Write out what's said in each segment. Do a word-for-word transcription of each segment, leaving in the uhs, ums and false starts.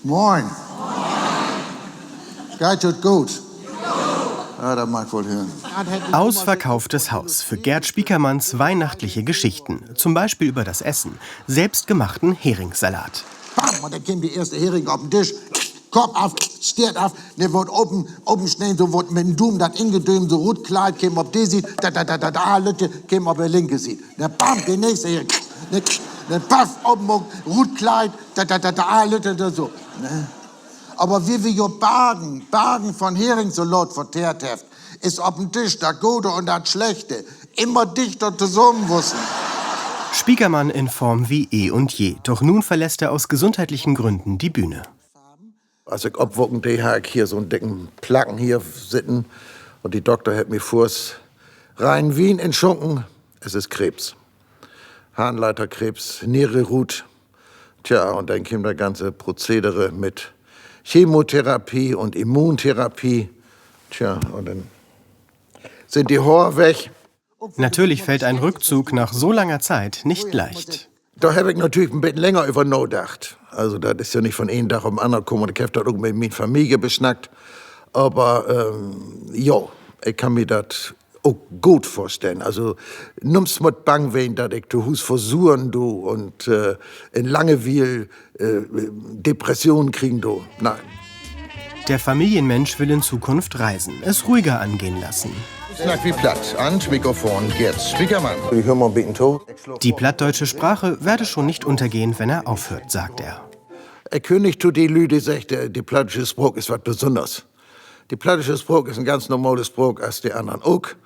Moin. Geiht jo goot? Ja, dat mag ik woll hören. Ausverkauftes Haus für Gerd Spiekermanns weihnachtliche Geschichten, zum Beispiel über das Essen, selbstgemachten Heringssalat. Bam, un denn keem de eerste Hering op den Disch. Kopp af, Steert af, ne, word open, opensneden, so word mit den Duum dat ingedöömt, so rutkleit, keem op de Siet, dat, dat, dat, dat, ah, lütte, keem op de linke Siet. Ne, bam, de nächste Hering. Ne, ne, paff, open maakt, rutkleit, dat, dat, dat, dat, ah, lütte, dat, so. Ne? Aver wiel wi jo Bargen, Bargen von Heringssalat vertehrt hebbt, is op den Disch dat Gode un dat Slechte immer dichter tosamen wussen. Spiekermann in Form wie eh und je, doch nun verlässt er aus gesundheitlichen Gründen die Bühne. As ik opwaken dee, harr ik hier so'n dicken Placken hier sitten. Un de Dokter hett mi foorts reinen Wien inschunken. Es is Krebs. Harnleiterkrebs, Neere rut. Tja, un denn keem dat ganze Prozedere mit Chemotherapie un Immuntherapie. Tja, un denn sünd de Hoor weg. Natürlich fällt ein Rückzug nach so langer Zeit nicht leicht. Dor heff ik natürlich en beten länger över nadacht. Also, dat is ja nich von een Dag op 'n annern kamen. Un ik heff dat ok mit mien Familie besnackt. Aver, ähm, jo, ik kann mi dat ok goot vörstellen. Also, nüms mutt bang ween, dat ik to Huus versuern do un, äh, in Langewiel, äh, Depressionen kriegen do. Nee. Der Familienmensch will in Zukunft reisen, es ruhiger angehen lassen. Snack wi Platt, an't Mikrofon Gerd Spiekermann. Hör mal en beten to. Die plattdeutsche Sprache werde schon nicht untergehen, wenn er aufhört, sagt er. Ik höör nich to de Lüüd, de seggt, de, de plattdüütsche Spraak is wat Besünners. De plattdüütsche Spraak is en ganz normale Spraak as de annern ok.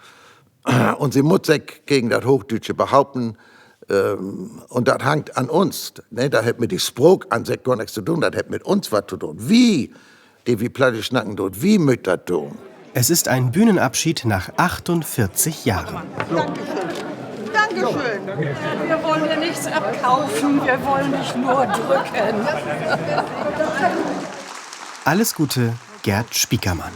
Un se mutt sik gegen dat Hoochdüütsche behaupten. Ähm, un dat hangt an uns. Ne, dat hett mit de Spraak an sik gor nix to doon, dat hett mit uns wat to doon. Wi, de wi Plattdüütsch snacken doot, wi mööt dat doon. Es ist ein Bühnenabschied nach achtundvierzig Jahren. Dankeschön. Wir wollen hier nichts abkaufen, wir wollen dich nur drücken. Alles Gute, Gerd Spiekermann.